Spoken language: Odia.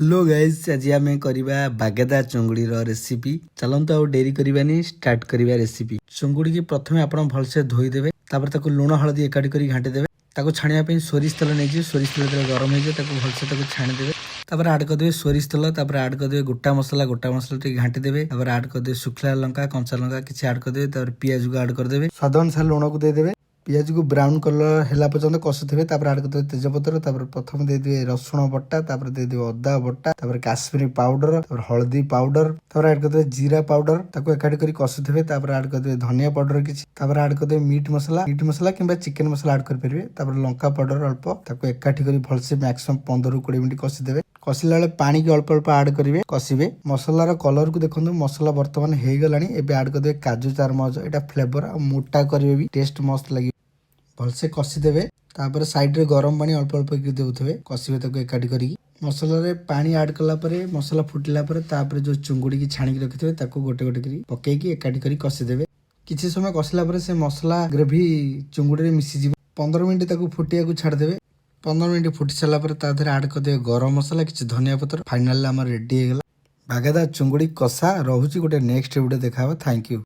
ହ୍ୟାଲୋ ଗାଇଜ୍, ଆଜି ଆମେ କରିବା ବାଗଦା ଚୁଙ୍ଗୁଡ଼ିର ରେସିପି। ଚାଲନ୍ତୁ, ଆଉ ଡେରି କରିବାନି, ଷ୍ଟାର୍ଟ କରିବା ରେସିପି। ଚୁଙ୍ଗୁଡ଼ିକି ପ୍ରଥମେ ଆପଣ ଭଲସେ ଧୋଇଦେବେ। ତାପରେ ତାକୁ ଲୁଣ ହଳଦୀ ଏକାଠି କରି ଘାଣ୍ଟି ଦେବେ। ତାକୁ ଛାଣିବା ପାଇଁ ସୋରିଷ ତେଲ ନେଇଯିବେ। ସୋରିଷ ତେଲ ଯେତେବେଳେ ଗରମ ହେଇଯିବ, ତାକୁ ଭଲସେ ତାକୁ ଛାଣିଦେବେ। ତାପରେ ଆଡ୍ କରିଦେବେ ସୋରିଷ ତେଲ। ତାପରେ ଆଡ୍ କରିଦେବେ ଗୋଟା ମସଲା। ଗୋଟା ମସଲା ଟିକେ ଘାଣ୍ଟି ଦେବେ। ତାପରେ ଆଡ୍ କରିଦେବେ ଶୁଖିଲା ଲଙ୍କା, କଞ୍ଚା ଲଙ୍କା କିଛି ଆଡ୍ କରିଦେବେ। ତାପରେ ପିଆଜକୁ ଆଡ୍ କରିଦେବେ। ସ୍ୱାଦ ଅନୁସାରେ ଲୁଣକୁ ଦେଇଦେବେ। ପିଆଜକୁ ବ୍ରାଉନ୍ କଲର୍ ହେଲା ପର୍ଯ୍ୟନ୍ତ କଷୁଥିବେ। ତାପରେ ଆଡ୍ କରିଦେବେ ତେଜପତ୍ର। ତାପରେ ପ୍ରଥମେ ଦେଇଦେବେ ରସୁଣ ବଟା, ତାପରେ ଦେଇଦେବେ ଅଦା ବଟା, ତାପରେ କାଶ୍ମୀରୀ ପାଉଡର, ତାପରେ ହଳଦୀ ପାଉଡର, ତାପରେ ଆଡ୍ କରିଦେବେ ଜିରା ପାଉଡର। ତାକୁ ଏକାଠି କରି କଷୁଥିବେ। ତାପରେ ଆଡ୍ କରିଦେବେ ଧନିଆ ପାଉଡର କିଛି। ତାପରେ ଆଡ୍ କରିଦେବେ ମିଟ୍ ମସଲା। ମିଟ୍ ମସଲା କିମ୍ବା ଚିକେନ ମସଲା ଆଡ୍ କରିପାରିବେ। ତାପରେ ଲଙ୍କା ପାଉଡର ଅଳ୍ପ। ତାକୁ ଏକାଠି କରି ଭଲସେ ମ୍ୟାକ୍ସିମମ୍ 15ରୁ 20 ମିନିଟ୍ କଷିଦେବେ। କଷିଲା ବେଳେ ପାଣିକି ଅଳ୍ପ ଅଳ୍ପ ଆଡ୍ କରିବେ, କଷିବେ। ମସଲାର କଲରକୁ ଦେଖନ୍ତୁ। ମସଲା ବର୍ତ୍ତମାନ ହେଇଗଲାଣି। ଏବେ ଆଡ୍ କରିଦେବେ କାଜୁ ଚାରମଗଜ। ଏଇଟା ଫ୍ଲେଭର ଆଉ ମୋଟା କରିବେ ବି, ଟେଷ୍ଟ ମସ୍ତ ଲାଗିବ। ଭଲସେ କଷିଦେବେ। ତାପରେ ସାଇଡରେ ଗରମ ପାଣି ଅଳ୍ପ ଅଳ୍ପ କରି ଦେଉଥିବେ, କଷିବେ ତାକୁ ଏକାଠି କରିକି। ମସଲାରେ ପାଣି ଆଡ୍ କଲା ପରେ, ମସଲା ଫୁଟିଲା ପରେ, ତାପରେ ଯୋଉ ଚୁଙ୍ଗୁଡ଼ିକି ଛାଣିକି ରଖିଥିବେ, ତାକୁ ଗୋଟେ ଗୋଟେ କରି ପକେଇକି ଏକାଠି କରି କଷିଦେବେ। କିଛି ସମୟ କଷିଲା ପରେ ସେ ମସଲା ଗ୍ରେଭି ଚୁଙ୍ଗୁଡ଼ିରେ ମିଶିଯିବ। 15 ମିନିଟ୍ ତାକୁ ଫୁଟିବାକୁ ଛାଡ଼ିଦେବେ। 15 ମିନିଟ୍ ଫୁଟି ସାରିଲା ପରେ ତା ଦେହରେ ଆଡ୍ କରିଦେବେ ଗରମ ମସଲା, କିଛି ଧନିଆ ପତ୍ର। ଫାଇନାଲି ଆମର ରେଡି ହେଇଗଲା ବାଗଦା ଚୁଙ୍ଗୁଡ଼ି କଷା। ରହୁଛି, ଗୋଟେ ନେକ୍ସଟ ଭିଡ଼ିଓ ଦେଖାହବ। Thank you.